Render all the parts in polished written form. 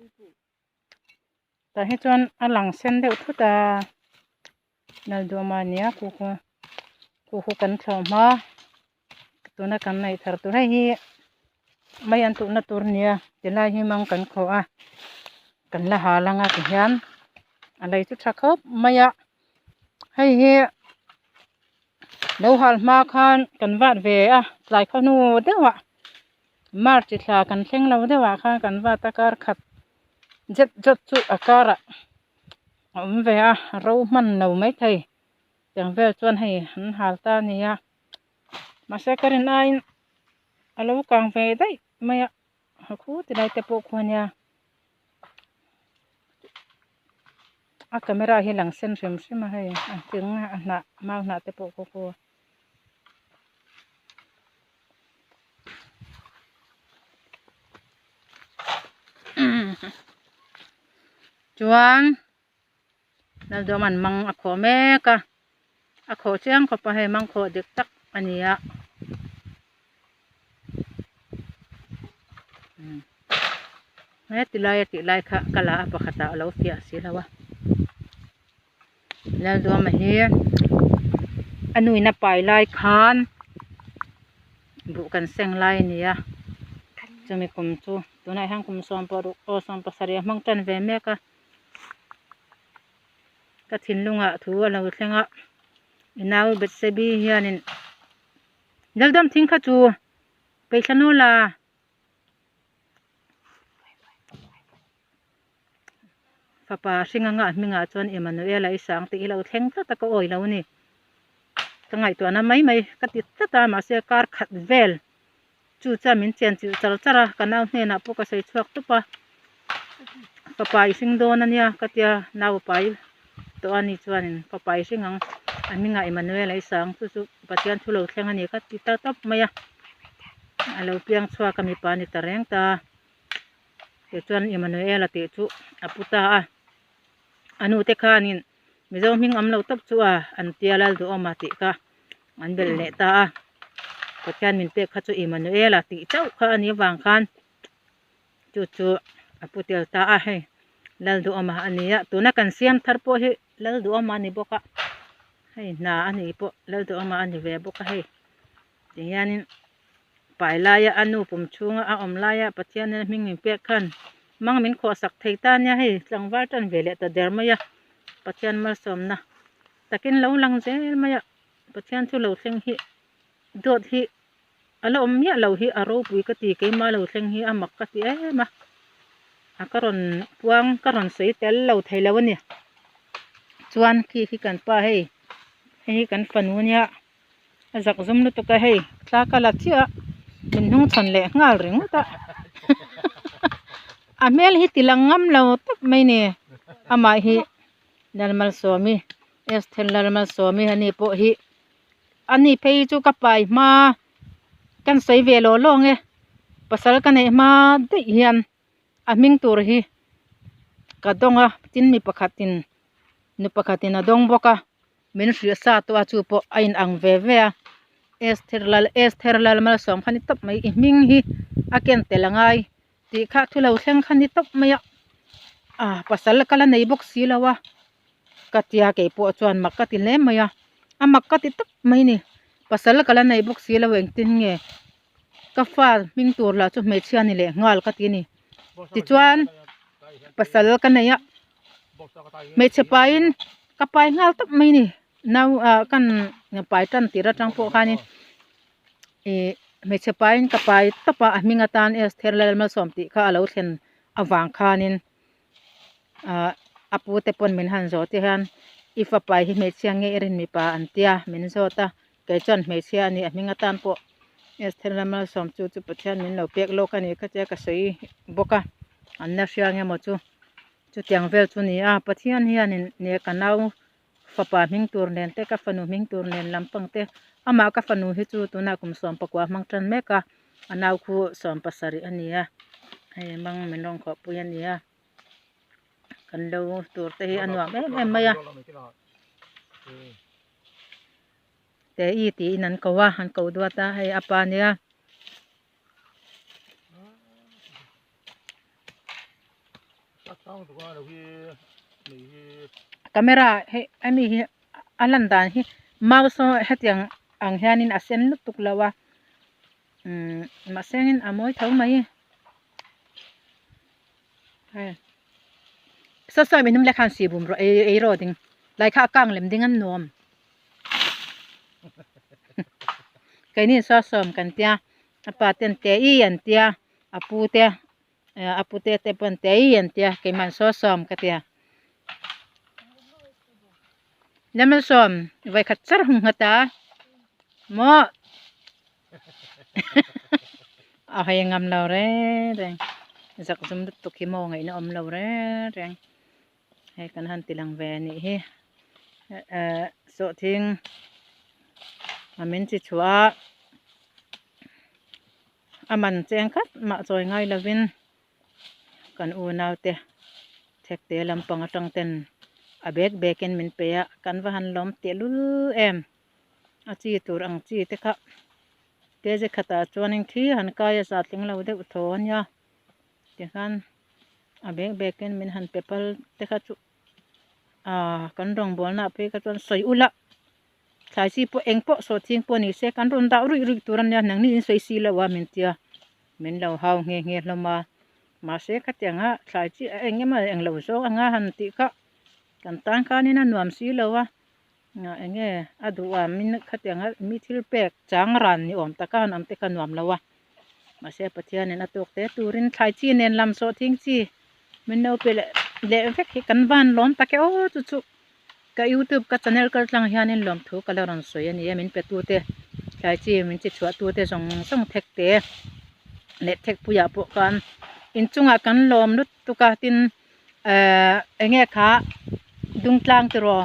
Tah hi chuan a lang sen deuh thut a Lalduhawma a nia khu khu khu khu kan thlawh hma tuna kan neih thar tur hei hi mai an tuhna tur a nia tilai hi mang kan khawh a kan la hal anga tihian a lei chu tha khawp mai a hei hi lo hal hma khan kan vat ve a tlai khaw hnu deuh ah march thla kan thleng lo deuh ah khan kan vat a kar khat zet zawt chu a karah a awm ve a ro hman lo maithei tiang vel chuan hei an hal ta a ni a mahse ka rin aiin a lo kang ve daih mai a ha khu ti lai te pawh khu ania a camera hi lang sen hrim hrim a hei a thing a hnah mau hnah te pawh khu khu. Chuan Lalduhawm an mang a khawh mek a a khawh chiang khawp a hei mang khawh dik tak a ni a he ti lai a tih lai kha ka la a pakhat ah a lo fiah si lo a Lalduhawma hi a nuin a pai lai khan buh kan seng lai a ni a chumi kum chu tunah hian kum sawm paruk aw sawm pasarih a hmang tan ve mek a ka thinlungah thu a lo thleng a i nau Betsebi hianin Laldam thing kha chu peihthla nawl a. Fapa hring anga a hmingah chuan Emmanuel-a i sang tih hi lo thleng tlat a ka awi lo a ni. Ka ngaihtuahna mai mai ka ti tlat a mahse kar khat vel chu chuan min chen chilh char char a ka nau hnenah pawh ka sawi chhuak tawp a fapa i hring dawn a nia ka tia nau a pai tawh a ni chuanin fapa i hring ang a hmingah Emmanuel-a i sang chu chu Pathian thu lo thleng a ni ka ti ta tawp mai a a lo piang chhuak a mipa a ni ta reng ta tichuan Emmanuel-a tih chu a pu ta a a nu te khanin Mizo hming awm lo tawp chu a an tia Lalduhawma tih kha an belh leh ta a Pathian min pek kha chu Emmanuel-a tih chauh kha a nih avang khan chu chu a pu tel ta a hei Lalduhawma a ni a tuna kan siam thar pawh hi Lalduhawma a ni bawk a hei hna a nih pawh Lalduhawma a ni ve bawk a hei tihianin pai laia a nu pum chhunga a awm laia Pathianin a hming min pek khan mang min khawhsak thei ta nia hei tlangval tan ve leh ta der mai a Pathian malsawmna takin lo lang zel mai a Pathian chu lo thleng hi dawt hi a la awm miah lo hi a ropui ka ti keimah lo thleng hi a mak ka ti em a a ka rawn puang ka rawn sawi tel lo thei lo a ni chuan khi khi kan pa hei hei hi kan fanu nia a zak zum lutuk a hei thla ka la chiah a min hnung chhawn leh nghal ringawt a a hmel hi ti lang ngam lo tawp mai ni amah hi Lalmalsawmi Esther Lalmalsawmi ani pawh hi ani phei chu ka pai hma kan sawi ve lawh lawng e pasal ka neih hma daih hian a hming tur hi ka dawng a tin mi pakhatin nu pakhatin a dawng bawk a min hrilh sa tawh a chu pawh a in ang ve ve a Esther lal Esther lal malsawm kha ni tawp mai i hming hi a ken tel a ngai tih kha thu lo thleng kha ni tawp mai a ah pasal ka la nei bawk si lo a ka tia kei pawh chuan mak ka ti hle mai a a mak ka ti tawp mai ni pasal ka la nei bawk si lo engtin nge ka fa hming tur lah chu hmeichhia ni leh nghal ka ti a ni tichuan pasal ka nei a hmeichhe pain ka pai nghal tawp mai ni nau ah kan pai tan tir atang pawh khanin ih hmeichhe pain ka pai tawp a a hming atan Esther Lalmalsawm tih kha a lo thlen avang khanin ah a pu te pawn min han zawh te hian i fapa hi hmeichhia nge i rin mipa an tia min zawt a kei chuan hmeichhia a ni a hming atan pawh Esther Lalmalsawm chu chu Pathian min lo pek lawk a ni kha tia ka sawi bawk a an la hria nge maw chu chutiang vel chu ni a Pathian hianin ne ka nau fapa hming tur nen te ka fanu hming tur nen lampang te amah ka fanu hi chu tunah kum sawm pakua hmang tan mek a a nau khu sawm pasarih a ni a hei mang min rawn khawh pui a ni a kan lo tur te hi a nuam em em mai a te i tiin an ko a an ko duat a hei a pa nia. Camera hei ami hi a lan dan hi mouse hetiang ang hianin a sen lutuk lo a umm mahse angin a mawi tho mai hei saw saw mi hnung leh khan sibum rawh ei ei rawh ding lai kha a kang lem ding an nuam keini saw sawm kan tia a pa ten te i an tia a pu te. A pute te pawn te i an tia keimah saw sawm ka tia lemon sawm vawikhat char hung nghat a maw a hawi ngam lo reng reng zak zum lutuk hi maw ngaihna awm lo reng reng hei kan han ti lang ve a nih hi eh sawhthing a min chi chhuah a. A man cheng khat mah chawi ngai lovin kan unaute thekte lampang atang ten a bek bekin min pe a, kan va han lawm tehlul em. A chi tur ang chi te kha kg khatah chuanin khi han kai a zat tling lo deuh thaw a nia tikhan a bek bekin min han pe phal te kha chu ah kan rawngbawlna ah phei kha chuan sawi ula. Thlai chi pawh eng pawh saw ching pawh ni se kan rawn dah ruih ruih tur a nia nangni in sawi si lo a min tia min lo hau nghe nghe hlawm a mahse khatianga thlai chi a eng emaw eng lo zawk anga han tih kha kan tan khanin a nuam si lo a eng nge a duh a min khatianga mi thil pek chang ran ni awm taka han awm te kha nuam lo a mahse Pathianin a tawk te turin thlai chi nen lam sawh thing chi min lo pe leh leh vek hi kan van lawm tak e aw chu chu. Ka youtube ka channel kal tlang hianin lawmthu ka la rawn sawi a ni a, min pe tute tlai chi min chi chhuah tute zawng zawng thek te leh thek puiah pawh khan inchungah kan lawm lutuk a tin ehh eng nge kha dungtlang tiraw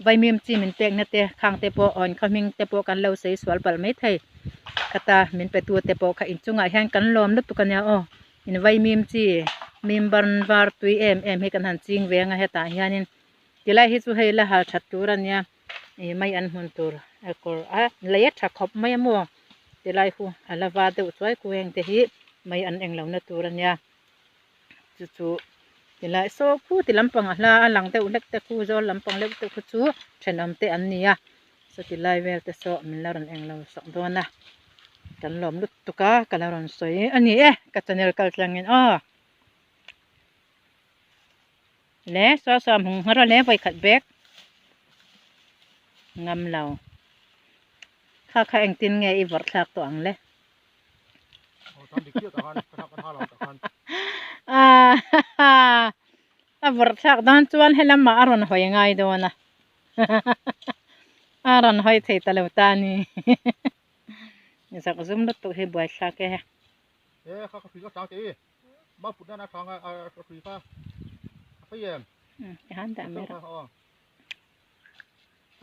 vaimim chi min pekna te khang te pawh aw inkhaw hming te pawh kan lo sawi sual palh maithei khata min pe tute pawh kha inchungah hian kan lawm lutuk a nia aw in vaimim chi mim ban var tui em em hi kan han ching ve anga hetah hianin. Tilai hi chu hei la hal that tur a nia ih mai an hmun tur a kawr a lei a tha khawp mai a maw tilai hu a la va deuh chuai ku heng te hi mai an eng lohna tur a nia chu chu tilai saw khu ti lampang a hla a lang deuh hlek te khu zawl lampang deuh te khu chu thenawm te an ni a chuti lai vel te saw min la rawn eng lo sak dawn a kan lawm lutuk a ka la rawn sawi a ni e ka channel kal tlangin aw. Le saw saw hmung nghar a le vawikhat bek ngam lo kha kha engtin nge i vawrh thlak tawh ang le a vawrh thlak dawn chuan helamah a rawn hawi ngai dawn a a rawn hawi thei ta lo ta a ni zak zum lutuk hi buaithlak e.